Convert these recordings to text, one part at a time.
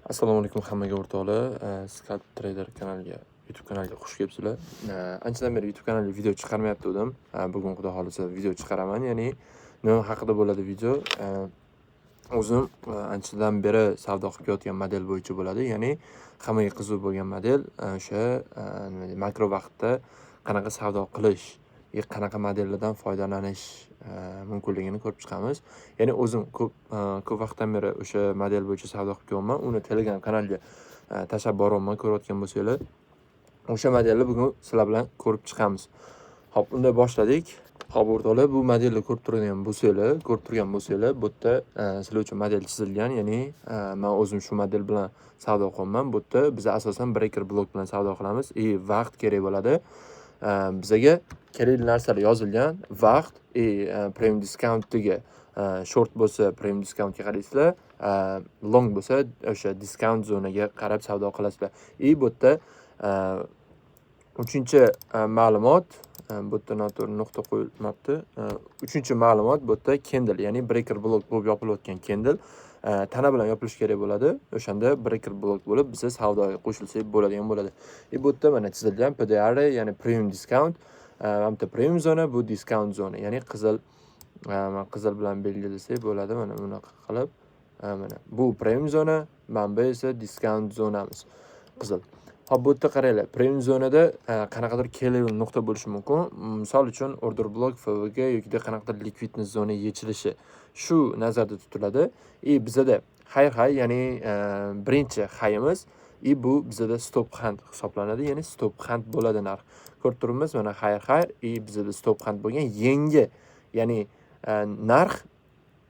Assalomu alaykum hammaga, o'rtoqlar. Scalp Trader kanaliga, YouTube kanaliga xush kelibsizlar. Anchadan beri YouTube kanaliga video chiqarmayotgandim. Bugun, Xudo xohlasa, video chiqaraman. Ya'ni nima haqida bo'ladi video? O'zim anchadan beri savdo qilib kelayotgan model bo'yicha bo'ladi. Ya'ni hammaga qiziq bo'lgan model, o'sha nima deydi, makro vaqtda qanaqa savdo qilish, qanaqa modellardan foydalanish mumkinligini ko'rib chiqamiz. Ya'ni o'zim ko'p vaqtdan beri o'sha model bo'yicha savdo qilib kelyapman. Uni Telegram kanaliga tashlab boryapman, ko'rayotgan bo'lsanglar. O'sha modelni bugun sizlar bilan ko'rib chiqamiz. Xo'p, unda boshladik. Xo'p, o'rtoqlar, bu modelni ko'rib turgan bo'lsanglar, bu yerda sizlar uchun model chizilgan. Ya'ni man o'zim shu model bilan savdo qilyapman. Bu yerda biz asosan breaker block bilan savdo qilamiz и vaqt kerak bo'ladi. Bizaga kerakli narsalar yozilgan. Vaqt и premium discountdagi, short bo'lsa, premium discountga qaraysizlar, long bo'lsa, o'sha discount zonaga qarab savdo qilasizlar. И bu yerda uchinchi ma'lumot, bu yerda noto'g'ri nuqta qo'yilmabdi. Uchinchi ma'lumot bu yerda candle, ya'ni breaker block bo'lib yopilayotgan candle tana bilan yopilishi kerak bo'ladi. O'shanda breaker block bo'lib, biza savdoga qo'shilsak bo'ladigan bo'ladi. И bu yerda mana chizilgan PDR, ya'ni premium discount, mana bu yerda premium zona, bu discount zona, ya'ni qizil bilan belgilasak bo'ladi, mana bunaqa qilib. Mana bu premium zona, mana bu esa discount zonamiz qizil. Hop, bu yerda qaranglar, premium zonada qanaqadir key level nuqta bo'lishi mumkin. Misol uchun, order block, FVG yokida qanaqadir ликвидность zona yechilishi. Shu nazarda tutiladi. И bizada higher high, ya'ni birinchi highimiz и bu bizada stop hunt hisoblanadi, ya'ni stop hunt bo'ladi narx. Ko'rib turibmiz, mana higher high и bizada stop hunt bo'lgan yangi, ya'ni narx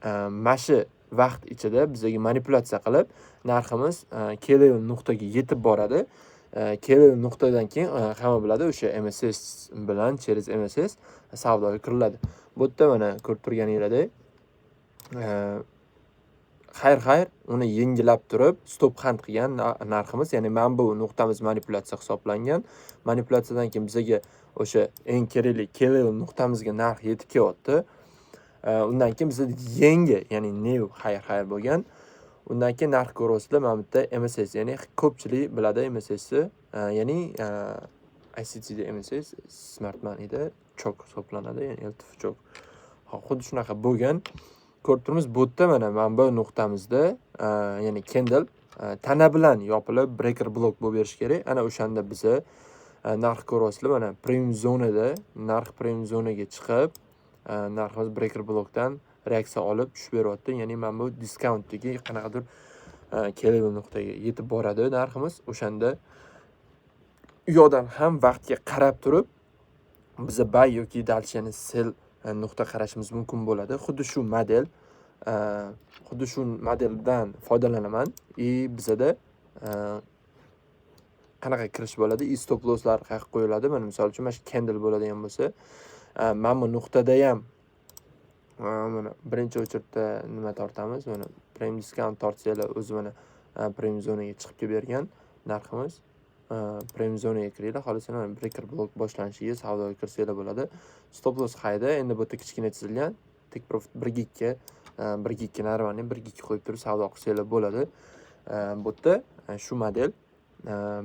mana shu vaqt ichida bizaga manipulyatsiya qilib, narximiz key level nuqtaga yetib boradi. Key level nuqtadan keyin hamma biladi, o'sha MSS bilan, через MSS savdoga kiriladi. Bu yerda mana ko'rib turganinglardek, higher high, uni yengilab turib stop hunt qilgan narximiz, ya'ni mana bu nuqtamiz manipulyatsiya hisoblangan. Manipulyatsiyadan keyin bizaga o'sha eng kerakli key level nuqtamizga narx yetib kelyapti. Undan keyin bizada yangi, ya'ni new higher high bo'lgan. Undan keyin narx, ko'ryapsizlar, mana bu yerda MSS, ya'ni ko'pchilik biladi MSSni, ya'ni ICTda MSS, Smart Moneyda CHoCH hisoblanadi, ya'ni LTF CHoCH. Hop, xuddi shunaqa bo'lgan. Ko'rib turibmiz, bu yerda mana bu nuqtamizda, ya'ni candle tana bilan yopilib, breaker block bo'lib berishi kerak. Ana o'shanda biza narx, ko'ryapsizlar, mana premium zonada narx premium zonaga chiqib, narximiz breaker blockdan reaksiya olib tushib beryapti. Ya'ni mana bu discountdagi qanaqadir key level nuqtaga yetib boradi narximiz. O'shanda u yoqdan ham vaqtga qarab turib biza buy yoki дальше, ya'ni sell nuqta qarashimiz mumkin bo'ladi. Xuddi shu modeldan foydalanaman и bizada qanaqa kirish bo'ladi и stop losslar qayerga qo'yiladi. Mana, misol uchun, mana shu candle bo'ladigan bo'lsa, mana bu nuqtadayam mana birinchi очередь da nima tortamiz? Mana premium discount tortsanglar, o'zi mana premium zonaga chiqib kelib bergan narximiz. Premium zonaga kiringlar, xohlasanglar, mana breaker block boshlanishiga savdoga kirsanglar bo'ladi. Stop loss highda, endi bu yerda kichkina chizilgan. Take profit 1 ga 2, 1 ga 2, нормальный 1 ga 2 qo'yib turib savdo qilsanglar bo'ladi. Bu yerda shu model,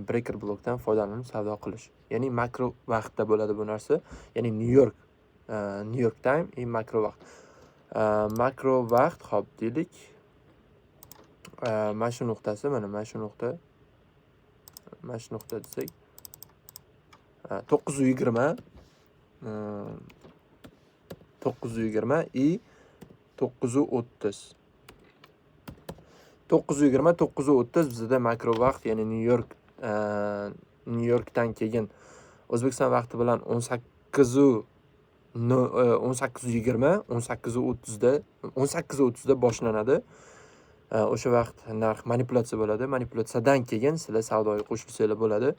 breaker blockdan foydalanib savdo qilish. Ya'ni makro vaqtda bo'ladi bu narsa. Ya'ni New York time и makro vaqt. Makro vaqt, hop, deylik. Mana shu nuqtasi, mana shu nuqta, mana shu nuqta desak, 9:20, 9:20 и 9:30. 9:20, 9:30 bizada makro vaqt, ya'ni Nyu Yorkdan keyin O'zbekiston vaqti bilan 18:20, 18:30da, 18:30da boshlanadi. O'sha vaqt narx manipulyatsiya bo'ladi. Manipulyatsiyadan keyin sizlar savdoga qo'shilsanglar bo'ladi.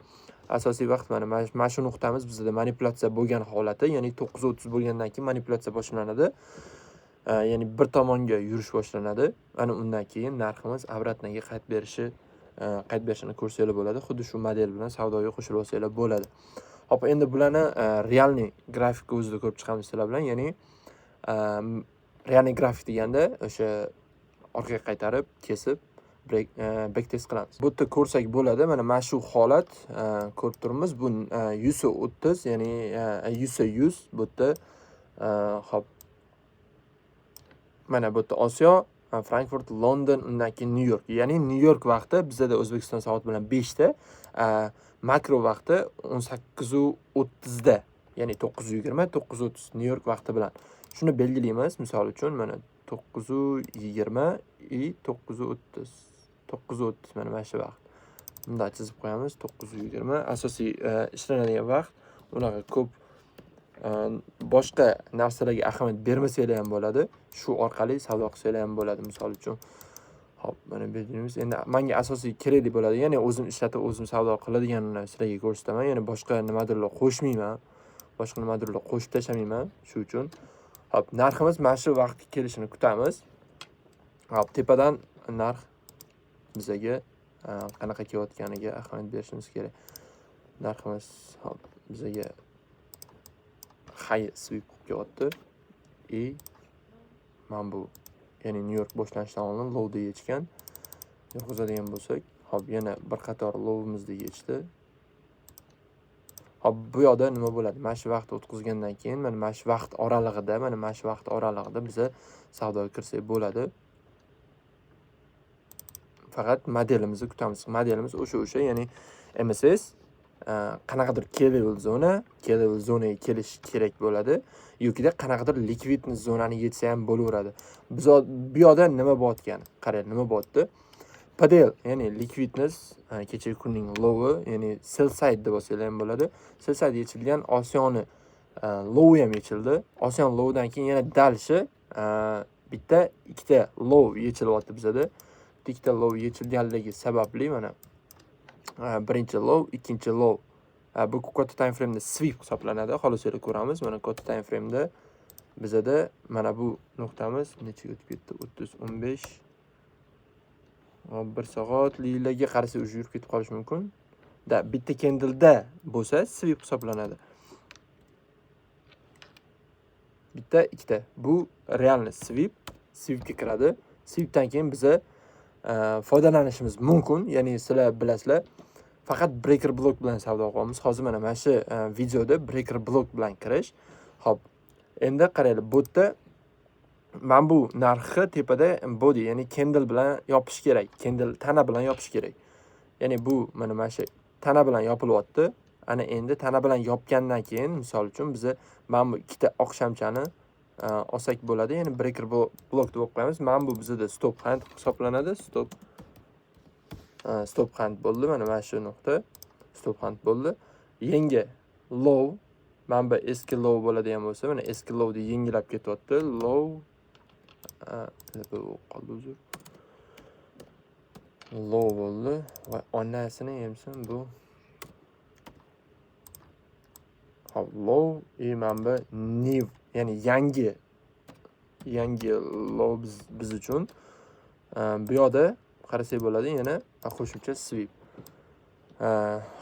Asosiy vaqt mana shu nuqtamiz bizada manipulyatsiya bo'lgan holati, ya'ni 9:30 bo'lgandan keyin manipulyatsiya boshlanadi. Ya'ni bir tomonga yurish boshlanadi. Ana undan keyin narximiz обратно ga qaytib berishini ko'rsanglar bo'ladi. Xuddi shu model bilan savdoga qo'shilib olsanglar bo'ladi. Hop, endi bularni реальный grafikka o'zida ko'rib chiqamiz sizlar bilan. Ya'ni реальный grafik deganda o'sha orqaga qaytarib, kesib Backtest qilamiz. Bu yerda ko'rsak bo'ladi, mana shu holat ko'rib turibmiz. Bu 130, ya'ni 100 bu yerda. Hop. Mana bu yerda Osiyo, Frankfurt, London, undan keyin Nyu York. Ya'ni Nyu York vaqti bizda O'zbekiston soati bilan 5 da, makro vaqti 18:30 da, ya'ni 9:20, 9:30 Nyu York vaqti bilan. Shuni belgilaymiz. Misol uchun mana 9:20 и 9:30. 9:30 mana shu vaqt. Bunday chizib qo'yamiz. 9:20 asosiy ishlanadigan vaqt. Unaqa ko'p boshqa narsalarga ahamiyat bermasanglar ham bo'ladi. Shu orqali savdo qilsanglar ham bo'ladi, misol uchun. Hop, mana belgilaymiz. Endi menga asosiy kerakli bo'ladi. Ya'ni o'zim ishlatib, o'zim savdo qiladiganini sizlarga ko'rsataman. Ya'ni boshqa nimadirlar qo'shmayman. Boshqa nimadirlar qo'shib tashlamayman shu uchun. Hop, narximiz mana shu vaqtga kelishini kutamiz. Hop, tepadan narx bizaga qanaqa kelayotganiga ahamiyat berishimiz kerak. Narximiz hop bizaga high sweep qilib kelyapti. И mana bu, ya'ni Nyu York boshlanishidan oldin lowda yechgan. Yurg'izadigan bo'lsak, hop, yana bir qator lowimizni yechdi. Hop, bu yoqda nima bo'ladi? Mana shu vaqt o'tkazgandan keyin, mana shu vaqt oralig'ida, mana shu vaqt oralig'ida biza savdoga kirsak bo'ladi. Faqat modelimizni kutamiz. Modelimiz o'sha, ya'ni MSS qanaqadir key level zona, key level zonaga kelish kerak bo'ladi yokida qanaqadir ликвидность zonani yetsa ham bo'laveradi. Biz bu yoqda nima bo'layotgani, qarang, nima bo'lyapti? PDL, ya'ni ликвидность, kechagi kunning lowi, ya'ni sell side deb olsanglar ham bo'ladi. Sell side yechilgan, Osiyoni lowi ham yechildi. Osiyon lowidan keyin yana дальше bitta, ikkita low yechilyapti bizada. Ikkita low yechilganligi sababli mana birinchi low, ikkinchi low. Bu katta time frame'da sweep hisoblanadi. Xohlasanglar ko'ramiz. Mana katta time frame'da bizada mana bu nuqtamiz nechaga o'tib ketdi? 30, 15. Hop, 1 soatliklarga qarasak уже yurib ketib qolishi mumkin. Da, bitta candle'da bo'lsa sweep hisoblanadi. Bitta, ikkita. Bu реальный sweep, sweepga kiradi. Sweepdan keyin biza foydalanishimiz mumkin. Ya'ni sizlar bilasizlar, faqat breaker block bilan savdo qilyapmiz. Hozir mana shu videoda breaker block bilan kirish. Hop, endi qaranglar, bu yerda mana bu narxi tepada body, ya'ni candle bilan yopish kerak. Candle tana bilan yopish kerak. Ya'ni bu mana shu tana bilan yopilyapti. Ana endi tana bilan yopgandan keyin, misol uchun, biza mana bu ikkita oq shamchani olsak bo'ladi. Ya'ni breaker block deb qo'yamiz. Mana bu bizada stop hunt hisoblanadi. Stop hunt bo'ldi. Mana shu nuqta stop hunt bo'ldi. Yangi low, mana bu eski low bo'ladigan bo'lsa, mana eski lowni yengilab ketyapti. Low bu qoldi, uzr. Low bo'ldi va onasini emsin bu. Hop, low и mana bu new, ya'ni yangi low biz uchun. Bu yoqda qarasak bo'ladi, yana qo'shimcha sweep.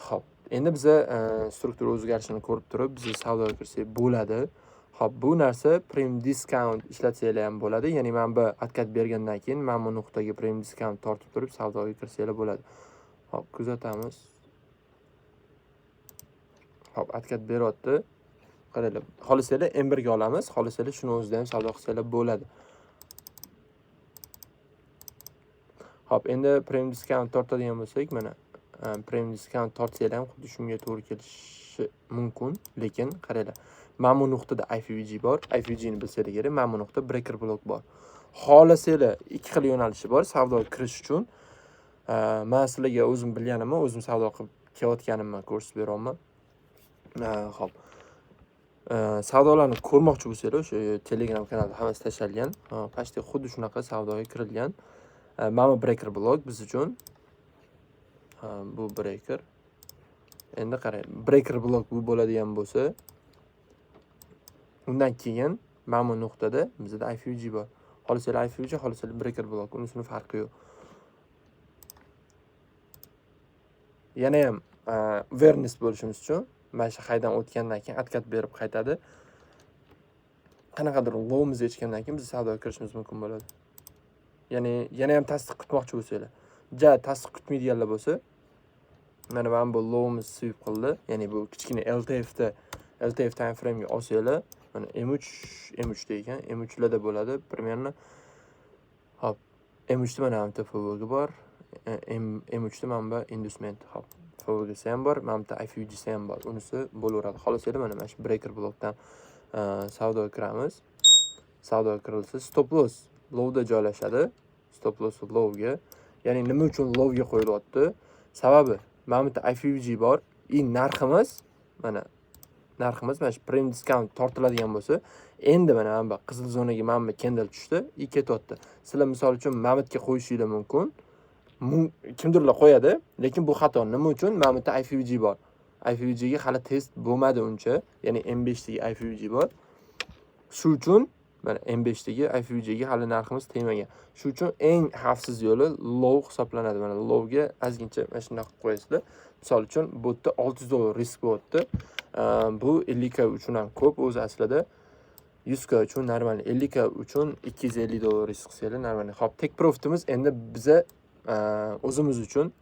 Hop, endi biza struktura o'zgarishini ko'rib turib, biz savdoga kirsak bo'ladi. Hop, bu narsa premium discount ishlatsanglar ham bo'ladi. Ya'ni mana bu откат bergandan keyin mana bu nuqtaga premium discount tortib turib savdoga kirsanglar bo'ladi. Hop, kuzatamiz. Hop, откат beryapti. Qaranglar, xohlasanglar M1 ga olamiz, xohlasanglar shuni o'zida ham savdo qilsanglar bo'ladi. Hop, endi premium discount tortadigan bo'lsak, mana premium discount tortsanglar ham xuddi shunga to'g'ri kelishi mumkin, lekin qaranglar, mana bu nuqtada IFVG bor. IFVG ni bilsanglar kerak, mana bu nuqtada breaker block bor. Xohlasanglar ikki xil yo'nalishi bor savdoga kirish uchun. Men sizlarga o'zim bilganimni, o'zim savdo qilib kelayotganimni ko'rsatib beryapman. Hop. Savdolarni ko'rmoqchi bo'lsanglar, o'sha Telegram kanalda hammasi tashlangan. Почти xuddi shunaqa savdoga kirilgan. Mana bu breaker block biz uchun. Bu breaker. Endi qarang, breaker block bu bo'ladigan bo'lsa, undan keyin mana bu nuqtada bizda IFVG bor. Xohlasanglar IFVG, xohlasanglar breaker block, unisini farqi yo'q. Yana ham awareness bo'lishimiz uchun mana shu haydan o'tgandan keyin откат berib qaytadi. Qanaqadir lowimizni yechgandan keyin biz savdoga kirishimiz mumkin bo'ladi. Ya'ni yana ham tasdiq kutmoqchi bo'lsanglar. Ja tasdiq kutmaydiganlar bo'lsa, mana bu lowimiz sweep qildi. Ya'ni bu kichkina LTF time frame'ga olsanglar, mana M3, M3 da ekan, M3larda bo'ladi примерно. Hop, M3 da mana bu FVG bor. M3 da mana bu inducement. Hop, FVG'si ham bor, mana bu IFVG'si ham bor. Unisi bo'laveradi. Xohlasanglar mana shu breaker blokdan savdo kiramiz. Savdo kirilsa, stop loss lowda joylashadi. Stop loss lowga. Ya'ni nima uchun lowga qo'yilyapti? Sababi mana bu yerda IFVG bor. I narximiz mana shu premium discount tortiladigan bo'lsa, endi mana bu qizil zonaga mana bu candle tushdi, i ketyapti. Sizlar misol uchun mana bu yerga qo'yishingiz mumkin. Kimdirlar qo'yadi, lekin bu xato. Nima uchun? Mana bu yerda IFVG bor. IFVG ga hali test bo'lmadi uncha. Ya'ni M5 dagi IFVG bor. Shu uchun mana M5 dagi IFVG ga hali narximiz tegmagan. Shu uchun eng xavfsiz yo'li low hisoblanadi. Mana lowga ozgincha mana shunday qilib qo'yasizlar. Misol uchun bu yerda $600 risk bo'lyapti. Bu 50k uchun ham ko'p o'zi aslida. 100k uchun normal, 50k uchun $250 risk qilsanglar normal. Xo'p, take profitimiz endi biza o'zimiz uchun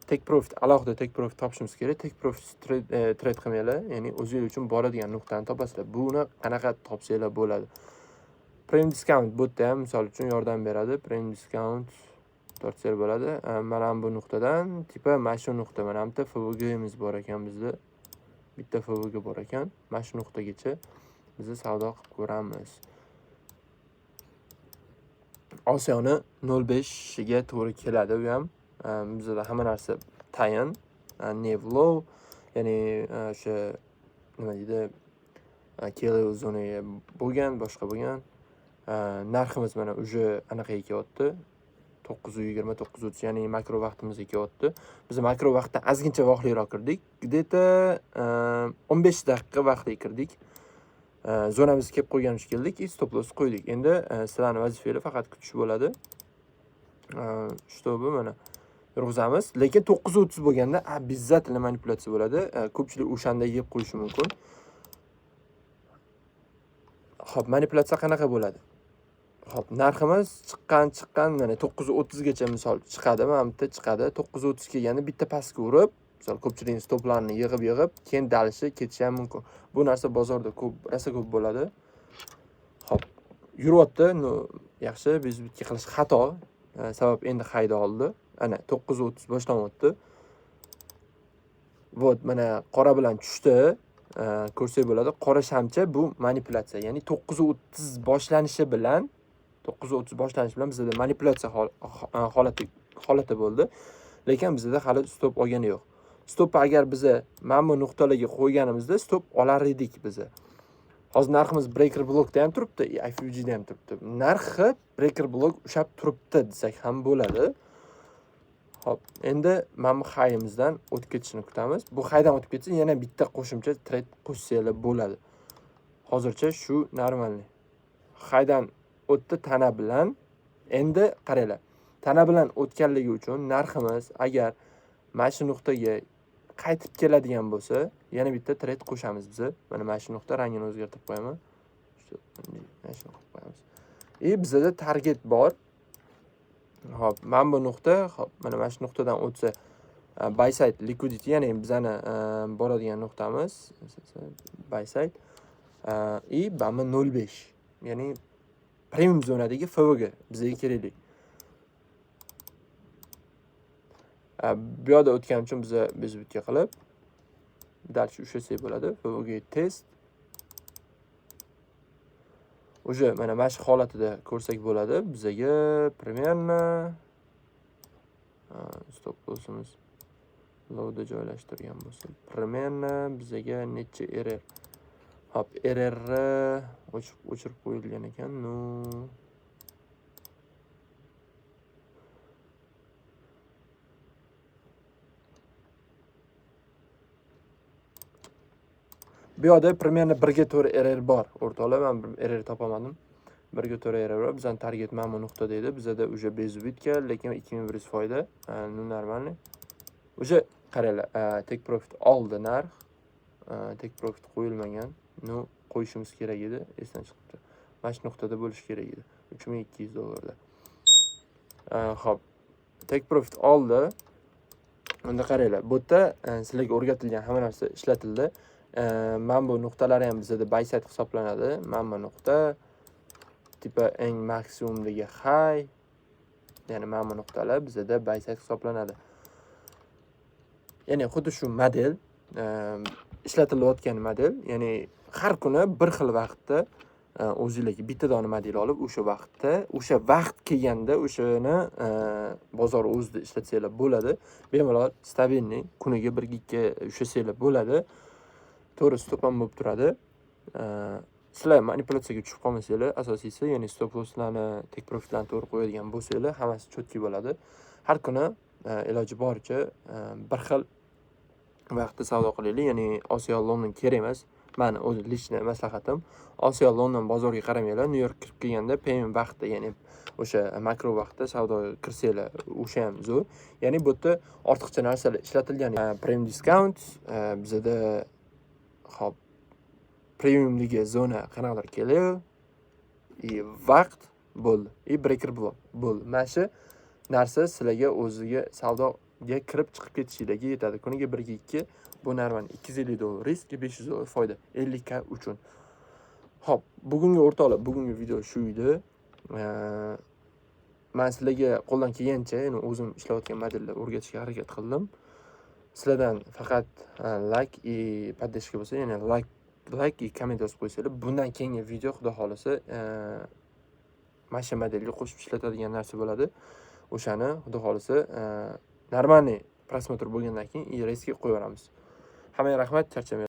take profit, alohida take profit topishimiz kerak. Take profit trade qilmanglar, ya'ni o'zingiz uchun boradigan nuqtani topasizlar. Buni qanaqa topsanglar bo'ladi? Premium discount bu yerda ham misol uchun yordam beradi. Premium discount tortsangiz bo'ladi. Mana bu nuqtadan tipa mana shu nuqta, mana bu yerda FVG'miz bor ekan bizda. Bitta FVG bor ekan. Mana shu nuqtagacha biz savdo qilib ko'ramiz. Osiyoni 0.5 ga to'g'ri keladi u ham. Bizda hamma narsa tayin. New low, ya'ni o'sha nima deydi, key zonaga bo'lgan, boshqa bo'lgan. Narximiz mana уже anaqaga kelyapti. 9:20, 9:30, ya'ni makro vaqtimizga kelyapti. Biz makro vaqtda ozgincha vaqtliroq kirdik. Где-то 15 daqiqa vaqtli kirdik. Zonamiz kelib qo'ygan uchun keldik, stop loss qo'ydik. Endi sizlarning vazifangiz faqat kutish bo'ladi. Shtobi mana yurg'izamiz. Lekin 9:30 bo'lganda обязательно manipulyatsiya bo'ladi. Ko'pchilik o'shanda yeb qo'yishi mumkin. Xo'p, manipulyatsiya qanaqa bo'ladi? Xo'p, narximiz chiqqan mana 9:30 gacha misol chiqadi, mana bu yerda chiqadi. 9:30 kelganda bitta pastga urib, misol ko'pchilikning stoplarini yig'ib-yig'ib, keyin dalishi ketishi ham mumkin. Bu narsa bozorda ko'p, rosa ko'p bo'ladi. Xo'p, yuryapti, no, yaxshi, bezbitga qilish xato. Sabab endi hayda oldi. Ana 9:30 boshlanyapti. Вот, mana qora bilan tushdi. Ko'rsak bo'ladi. Qora shamcha bu manipulyatsiya. Ya'ni 9:30 boshlanishi bilan, 9:30 boshlanishi bilan bizda manipulyatsiya holati bo'ldi. Lekin bizda hali stop olgani yo'q. Stop agar biza mana bu nuqtalarga qo'yganimizda stop olar edik biza. Hozir narximiz breaker blockda ham turibdi, IFVGda ham turibdi. Narxi breaker block ushlab turibdi desak ham bo'ladi. Xo'p, endi mana bu highimizdan o'tib ketishini kutamiz. Bu highdan o'tib ketsa yana bitta qo'shimcha trade qo'shsanglar bo'ladi. Hozircha shu normalniy. Highdan o'tdi tana bilan. Endi qaranglar. Tana bilan o'tganligi uchun narximiz agar mana shu nuqtaga qaytib keladigan bo'lsa, yana bitta trade qo'shamiz biz. Mana shu nuqta rangini o'zgartirib qo'yaman. Mana shuni qo'yib qo'yamiz. И bizda target bor. Xo'p, mana bu nuqta, xo'p, mana shu nuqtadan o'tsa, buy side liquidity, ya'ni bizani boradigan nuqtamiz buy side, и mana 0.5, ya'ni premium zonadagi FVG bizga kerakli. Bu yoqda o'tgani uchun biza bezbitga qilib дальше ushlasak bo'ladi. FVG test. Уже mana shu holatida ko'rsak bo'ladi. Bizaga примерно stop lossimiz lowda joylashtirgan bo'lsa, примерно bizaga necha RR? Hop, RR o'chirib qo'yilgan ekan. No. Bu yoqda примерно 1ga to'g'ri RR bor. O'rtoqlar, men bir RR topolmadim. 1ga to'g'ri RR bor. Bizning target mana bu nuqtada edi. Bizada уже bezubitga, lekin 2100 foyda. Ну, нормальный. Уже qaranglar, take profit oldi narx. Take profit qo'yilmagan. Ну, qo'yishimiz kerak edi, esdan chiqibdi. Mana shu nuqtada bo'lishi kerak edi. $3200 dollarda. Xo'p, Take profit oldi. Unda qaranglar, bu yerda sizlarga o'rgatilgan hamma narsa ishlatildi. Mana bu nuqtalari ham bizada buy side hisoblanadi. Mana bu nuqta типа eng maksimumdagi high, ya'ni mana bu nuqtalar bizada buy side hisoblanadi. Ya'ni xuddi shu model, ishlatilayotgan model, ya'ni har kuni bir xil vaqtda o'zinglarga bitta dona model olib, o'sha vaqtda, o'sha vaqt kelganda o'shani bozor o'zida ishlatsanglar bo'ladi. Bemalol стабильный kuniga birga ikki ushlasanglar bo'ladi. To'g'ri, stop ham bo'lib turadi. Sizlar manipulyatsiyaga tushib qolmasanglar, asosiysi, ya'ni stop losslarni, take profitlarni to'g'ri qo'yadigan bo'lsanglar, hammasi четкий bo'ladi. Har kuni iloji boricha bir xil vaqtda savdo qilaylik, ya'ni Osiyo, London kerak emas. Mani o'zi личный maslahatim: Osiyo, London bozoriga qaramanglar, Nyu York kirib kelganda PM vaqtda, ya'ni o'sha makro vaqtda savdoga kirsanglar, o'sha ham zo'r. Ya'ni bu yerda ortiqcha narsalar ishlatilgan. Premium discount bizada, hop, premiumligi zona qanaqadir keladi и vaqt bo'ldi и breaker block bo'ldi. Mana shu narsa sizlarga o'ziga savdoga kirib chiqib ketishinglarga yetadi. Kuniga birga ikki bu нормально, $250 risk, $500 foyda 50K uchun. Ho'p, bugungi, o'rtoqlar, bugungi video shu edi. Man sizlarga qo'ldan kelgancha, ya'ni o'zim ishlayotgan modelni o'rgatishga harakat qildim. Sizlardan faqat layk и поддержка bo'lsa, ya'ni layk и komment yozib qo'ysanglar, bundan keyingi video, xudo xohlasa, mana shu modelga qo'shib ishlatadigan narsa bo'ladi. O'shani, xudo xohlasa, нормальный просмотр bo'lgandan keyin и резкий qo'yib yuboramiz. Hammaga rahmat, charchamanglar.